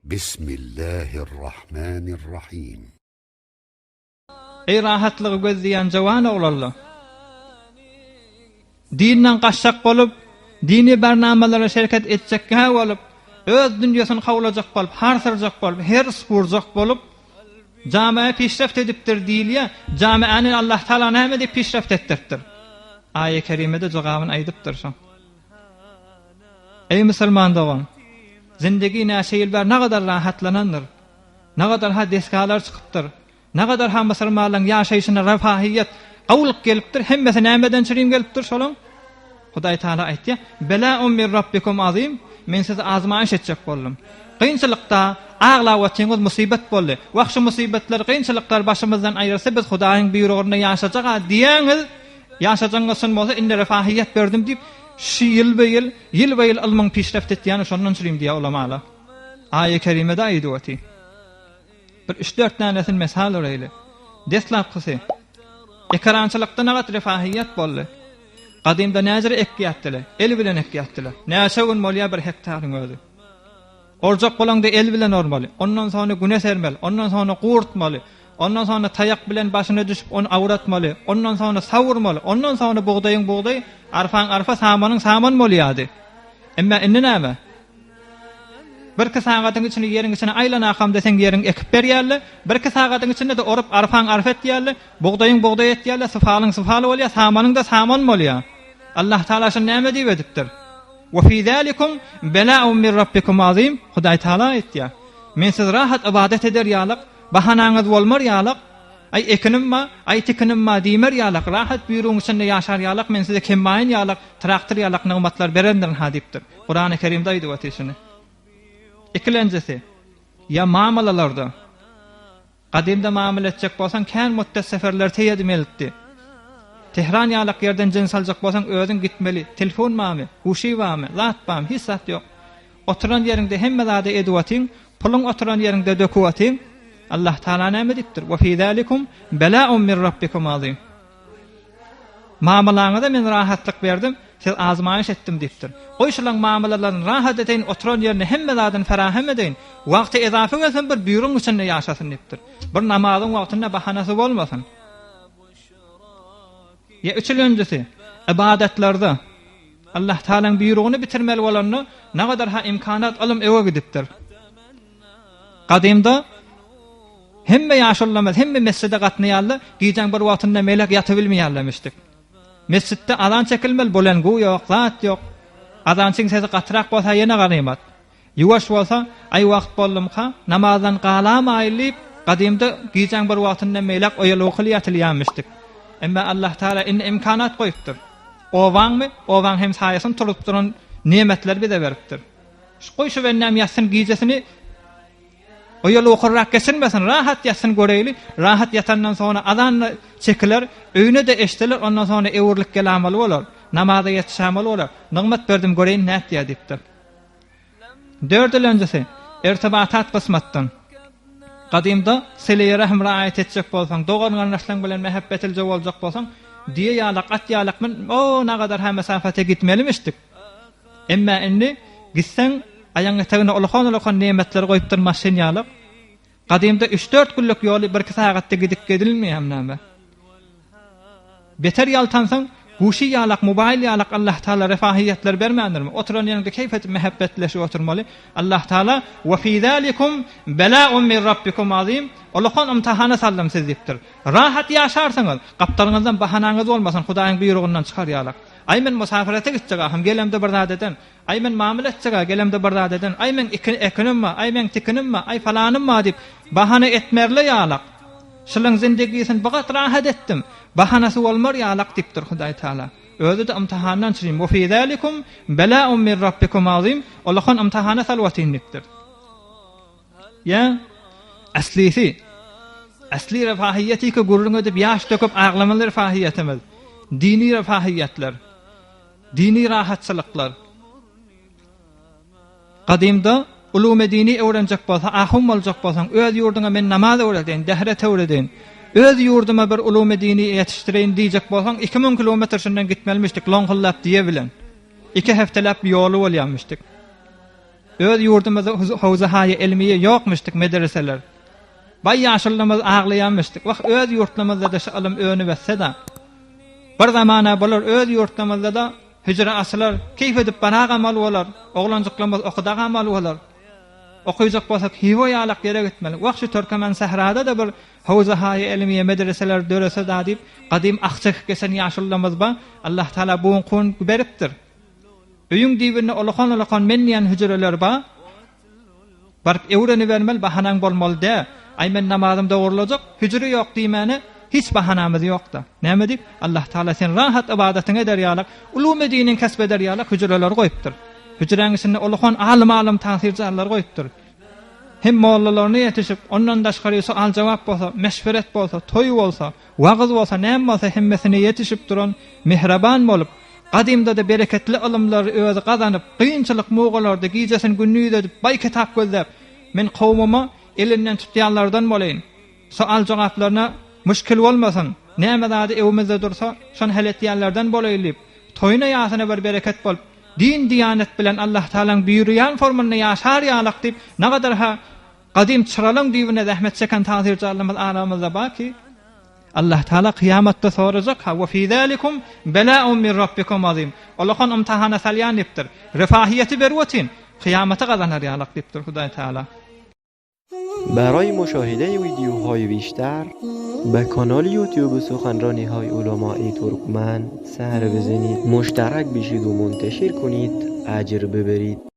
Bismillahirrahmanirrahim. Eý rahatlygy gözleýän jowan oglanlar! Dinden gaçjak bolup, dini barnamalara şereket etjekgä bolup, öz dünýesini kowlajak bolup, harsyrjak bolup, hers gurjak bolup, jamaä pişreft edipdir diýilýär. Jamaäni Allah Taala näme diýip pişreft etdiripdir? Aýa kerimede jogabyny aýdypdyr şoň. Eý musulman dogan! Zindegi näçe ýyl bäri nagadar rahatlanandyr. Nagadar-ha desgalar çykypdyr. Nagadar-ha musulmanlaryň ýaşaýşyna refahiýet, gowulyk gelipdir. Hemmesi nämeden çürim gelipdir şolaň? Hudaý Taala aýtýar, Belâun min Rabbikum azim, Men sizi azmaýyş etjek boldum. Kynçylykda aglap otyňyz musybat boldy. Wah şu musybatlar, kynçylyklar başymyzdan aýrylsa biz Hudaýyň buýrugynda ýaşajak-a diýýäňiz. Ýaşajagyňyz çyn bolsa indi refahiýet berdim diýip, şu ýylbe-ýyl, ýylbe-ýyl ylmyň pişreft etýäni şondan çürim diýýär ulamalar. Aýa kerimede aýdyp otyr. Bir üç-dört dänesini mesal uraýly. Deslapkysy, ekerançylykda nagat refahiýet boldy. Gadymda näjere ekýärdiler? El bilen ekýärdiler. Näçe gün bolýar bir hektaryň özi. Orjak bolaňda el bilen ormaly. Ondan soňra güne sermeli. Ondan soňra gurtmaly. Ondan soňra taýak bilen başyna düşüp ony awratmaly. Ondan soňra sawurmaly. Ondan soňra bugdaýyň bugdaý, arpaň arpa, samanyň saman bolýardy. Emma indi näme? Birki sagadyň içinde ýeriň içine aýlanakam deseň ýeriň ekip berýärler. Birki sagadyň içinde-de orup arpaň arpa etýärler. Bugdaýyň bugdaý etýärler, sypalyň sypal bolýar, samanyň-da saman bolýar. Allah Tagala şuny näme diýip edipdir? Ve fî zâlikum belâun min Rabbikum azîm. Hudaý Tagala aýtýar. Men siz rahat ybadat eder ýalyk, bahanaňyz bolmar ýalyk, aý ekinim bar, aý tikinim bar diýmer ýalyk, rahat buýrugyň içinde ýaşar ýalyk, men size kembaýyn ýalyk, traktor ýalyk nygmatlar berendirin ha diýipdir. Kurany Kerimde aýdyp otyr şuny. Ikilenjisi, ýa mamalalarda. Gadymda mamala etjek bolsaň kän mutdet seferler teý edmelitdi. Tehran ýalak ýerden jyns aljak bolsaň özüň gitmeli. Telefon barmy? Guşy barmy? Zat barmy? Hiç zat ýok. Oturan ýeriňde hemme zady edip otyň, puluň oturan ýeriňde döküp otyň. Allah Taala näme diýipdir? Ve fî zâlikum belâun min Rabbikum azîm. Mamalaňyza men rahatlyk berdim, siz azmaýyş etdim diýipdir. Goý şulaň mamalalaryny rahat edeýin, oturan ýerinde hemme zadyny ferahem edeýin. Wagty ezafa gelsin bir buýrugyň içinde ýaşasyn diýipdir. Bir namazyň wagtynda bahanasy bolmasyn. Ýa üçülenjisi, ybadatlarda Allah Tagalaň buýrugyny bitirmeli bolanda nagadar ha imkanat ylym öwe gidipdir. Gadymda Hemme ýaşulularymyz hemme mesjide gatnaýarlar, gijäň bir wagtynda melek ýatybilmeýärlermişdik. Mesjitde azan çekilmeli, bolengu ýok, zat ýok. Azançyň sesi gatyrak bolsa ýene ganymat. Ýuwaş bolsa, aý wagt boldumyka, namazdan galamaýyn diýip, gadymda gijäň bir wagtynda melek oýaly-ukuly ýatylýarmyşdyk. Emma Allah Tagala indi imkanat goýupdyr. Obaňmy, obaň hemsaýasyny turup duran nemetleri bize beripdir. Goý şu bendäm ýatsyn gijesini Oýaly okurrak geçirmesin, rahat ýatsyn göreýli, rahat ýatandan soňra azan-da çekiler, öýüne-de eşdiler, ondan soňra öwrülip gelamaly bolar, namaza ýetişämaly bolar, nygmat berdim göreýin nätýär diýipdir. Dördülenjisi, irtibatat kysmatdan. Gadymda sileýi rähm raýat etjek bolsaň, dogan-garyndaşlaň bilen mähebbetlije boljak bolsaň, düýe ýalak, at ýalak mün, o nagadar hä mesafete gitmelimişdik. Emmä indi gitseň, aýagyň etegine ulakan-ulakan nemetleri goýupdyr maşyn ýalyk. Gadymda üç-dört günlük ýoly birki sagatda gidip gelilmeýärmi näme? Beter ýaltansaň, guşy ýalak, mobaýl ýalak Allah Taala refahiýetler bermändirmi? Oturan ýeriňde keýp edip mähebbetleşip oturmaly. Allah Taala, Ve fî zâlikum belâun min Rabbikum azîm, Ulakan ymtihana saldym sizi diýipdir. Rahat ýaşarsyňyz, gapdalyňyzdan bahanaňyz bolmasyn, Hudaýyň buýrugyndan çykar ýalak. Aý men musafirete gitjek ahym, gelemde bir zat eden. Aý men mamla etjeg-ä, gelemde bir zat eden. Aý meň ekinim bar, aý meň tikinim bar, aý palanym bar diýip, bahana etmerle ýalak. Şulaň zindigisini bu gat rahat etdim. Bahanasy bolmar ýalak diýipdir Hudaý Taala. Özi-de ymtahandan çürim. Ve fî zâlikum belâun min Rabbikum azîm. Ullakan ymtahana salyp otyryn diýipdir. Ýa aslysy, asly refahiýetiki gürrüň edip ýaş döküp aglamaly refahiýetimiz, dini refahiýetler, dini rahatçylyklar. Gadymda ulumy dini öwrenjek bolsa, ahun boljak bolsaň, öz ýurduňa men namaz öwredeýin, dehret öwredeýin, öz ýurduma bir ulumy dini ýetişdireýin diýjek bolsaň, 2000 kilometr şundan gitmelimişdik, loňkullap diýe bilen. Iki hepdeläp ýoly bolýarmyşdyk. Öz ýurdumyzda howza-haýa ilmiýe ýokmuşdyk medreseler. Baý ýaşulymyz aglaýanmyşdyk. Wah, öz ýurtlarymyzda-da şu ylym önüp ötse-de. Bir zamana bolar, öz ýurtlarymyzda-da hüjre açylar, keýp edip baragamaly bolar, oglanjyklarymyz okudagamaly bolar. Okyjak bolsak Hywa ýalak ýere gitmeli. Wah, şu Türkemen sährada-da bir howza-haýa ilmiýe medreseler dörese-da diýip, gadym ah çekip geçen ýaşulularymyz bar. Allah Tagala bu gün beripdir. Öýüň düýbünde ulakan-ulakan men diýen hüjreler bar. Baryp öwrenibermeli, bahanaň bolmaly dä. Aý men namazym dogrulajak, hüjre ýok diýmäne hiç bahanamyz ýokda. Näme diýip? Allah Tagala sen rahat ybadatyňy eder ýalak, ulumy diniňi kesp eder ýalak hüjreleri goýupdyr. Hüjräň içinde ulakan alym-alym tagsyr-jarlary goýupdyr. Hem mollalaryna ýetişip, ondan daşgary sual-jogap bolsa, meşweret bolsa, toý bolsa, Wagyz bolsa, näme bolsa hemmesine ýetişip duran mähriban bolup, gadymda-da bereketli ylymlary özi gazanyp, kynçylyk mugalarda gijesini gündiz edip baý kitap gözläp, men kowumyma elinden tutýanlardan bolaýyn, soal-jogaplaryna müşgil bolmasyn, näme zady öwümizde dursa, şony hal etýänlerden bolaýyn diýip, toýuna-ýasyna bir bereket bolup, din-diýanet bilen Allahtagalaň buýurýan formunda ýaşar ýalak diýip, nagadar-ha Gadym çyralaň düýbünde zähmet çeken tagsyr-jallymyz aramyzda bar ki, Allah Taala kyýamatda sorajak, ha, we fi zalikum bela'un min rabbikum azim. Olakan ymtihana salýan diýipdir. Refahiýeti berip otyn, kyýamaty gazanar ýalak diýipdir Hudaý Taala. برای مشاهده ویدیوهای بیشتر به کانال یوتیوب سخنرانی های علمای ترکمن سر بزنید مشترک بشید و منتشر کنید اجر ببرید.